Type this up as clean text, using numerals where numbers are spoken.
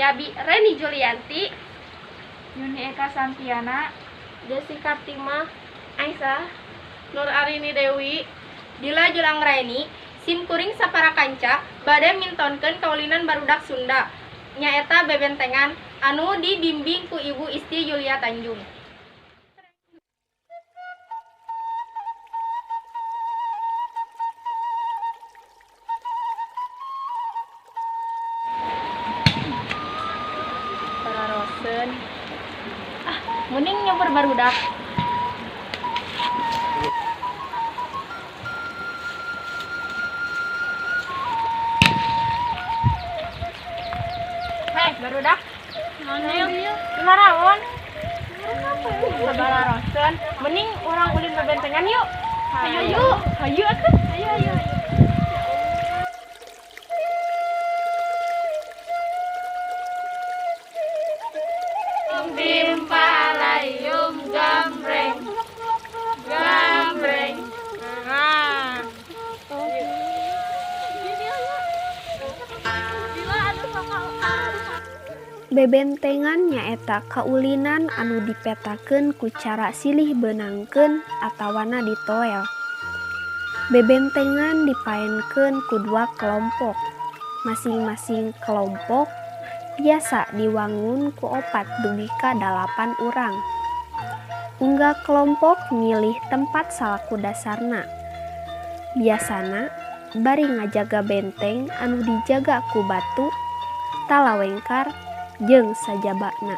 Abi Reni Julianti, Yuni Eka Santiana, Desi Kartimah, Aisyah, Nur Arini Dewi, Dila Julangraini. Sim kuring sapara kanca bade mintonkeun kaulinan barudak Sunda nyaeta bebentengan anu dibimbing ku Ibu Isti Yulia Tanjung. Pararosen. Ah, mending nyamper barudak. Hei, barudak. Naraon? Sabararosen. Mending urang ulin bebentengan yuk. Hayu yuk. Hayu atuh. Hayu hayu. Bim palayum gambreng gambreng. Nah. Bebentengan nyaeta kaulinan anu dipetakeun ku cara silih beunangkeun atawana ditoel. Bebentengan dipaenkeun ku dua kelompok. Masing-masing kelompok biasa diwangun ku 4 dugi ka 8 urang. Unggal kelompok milih tempat salaku dasarna. Biasana bari ngajaga benteng anu dijaga ku batu, talawengkar, jeung sajabana.